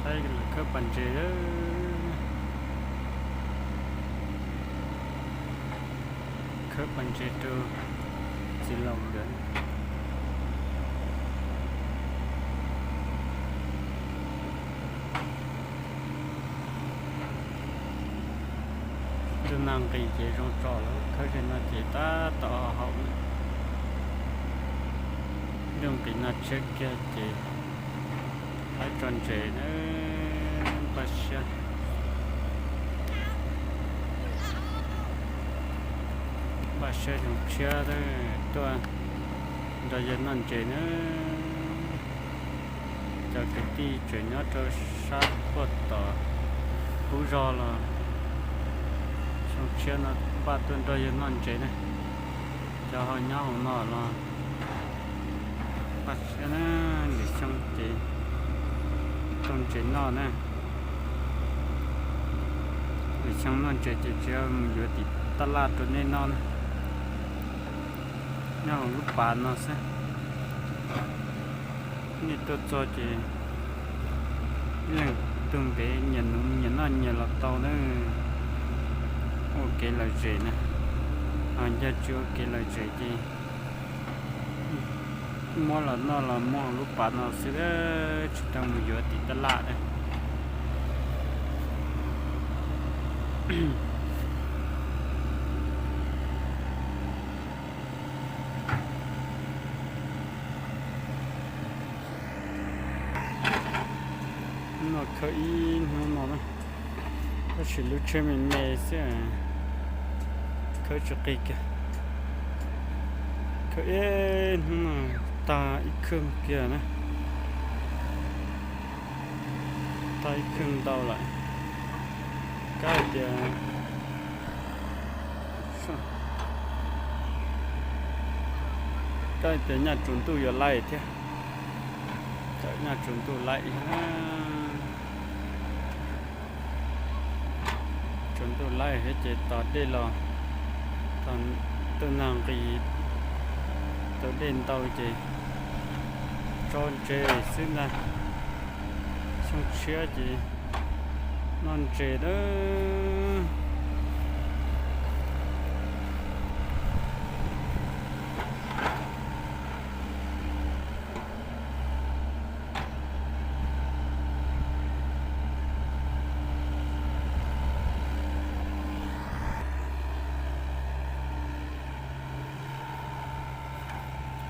Khawb pas ntses, khawb pas ntses rau txiv laus nkawd. Ntuj nag nqis ces zoo tso lawm, khawb ze no ces tab tom haum. Ntuj nqis no tshiab kiag ces haib tso ntses na, npaj siab, npaj siab zoo tshiab tuaj nrog yawg noj ntses na. Cov kwv tij tseem nyob rau sab puag tom qub zog los xyoo tshiab no npaj tuaj nrog yawg noj ntses na. Cov ho nyob hauv no los npaj siab na, lwm xyoo ces tau ntses noj na. Lwm xyoo noj ntses ces tsis mus yuav tim taj laj rau nej noj na. Nyob hauv lub pas no xwb. Nej tuaj txog ces ib leeg tug npev nyias nuv nyias noj nyias los tau na. Ua kev lom zem na, ho yog tsis ua kev lom zem ces muab los noj los muab hauv lub pas no xwb, tsis tau mus yuav tim taj laj na. Noj khawb ib hnub no na, tab sis lub tsheb me me xwb, khawb tsis qig kiag. Khawb ib hnub no tag ib khwb kiag na, tag ib khwb ntau lawm. Kab hais tias, kab hais tias nyaj tsaus ntuj yuav laij thiab. Cov nyaj tsaus ntuj laij thiab na. Tsaus ntuj laij thiab ces tos dej los, tos ntuj nag nqis, tau dej ntau ces tso ntses xwb ntag. Xyoo tshiab ces noj ntses lawm.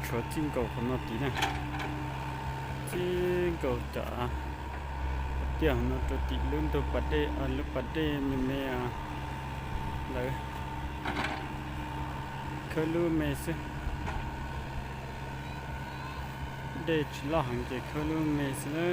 Tshuav txij nkaus qhov no tid na, txij nkaus cov tiaj no rau tim lub ntug pas dej, lub pas dej me me ntawd, khawb lub me xwb. Dej tsis loj heev ces khawb lub me xwb na.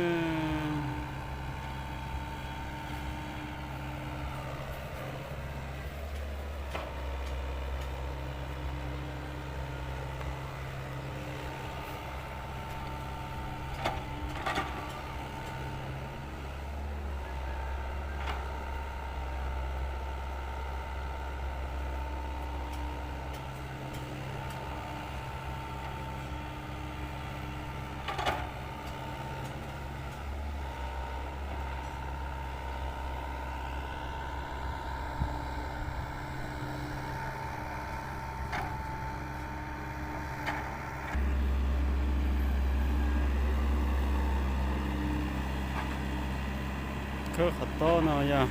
Khawb qhov tob no yog,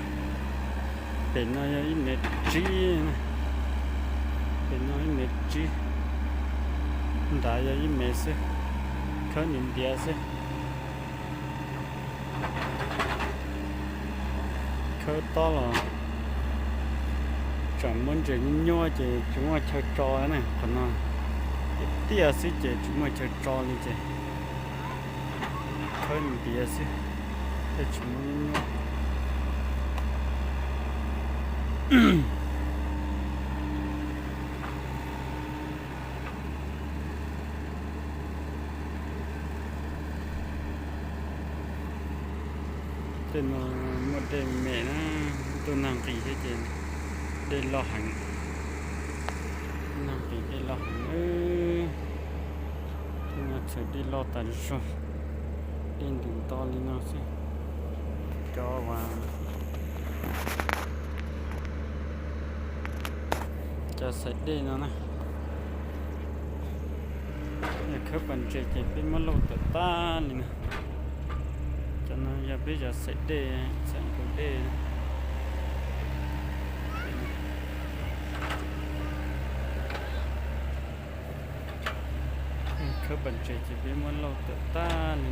pem no yog ib mev tsib, pem no ib mev tsib, nrad yog ib mev xwb, khawb ntiav ntiav xwb. Khawb tob los tseem muaj ntses nyuaj nyuaj ces tsis muaj chaw tso na, qhov no tiaj tiaj xwb ces tsis muaj chaw tso li ces khawb ntiav xwb, thiaj tsis muaj nyuaj nyuaj. Tej no muaj dej me me na, ntuj nag nqis thiab ces dej loj heev, nag nqis dej loj heev. Tej no txawm dej loj tas zog, dej ntws nto li no xwb. Cov uas, cov xaim dej no na, yog khawb pas ntses ces peb muab lauj tawm tag li na. Cov no yog peb cov xaim dej, xaim nqus dej. Khawb pas ntses ces peb muab lauj tawm tag li.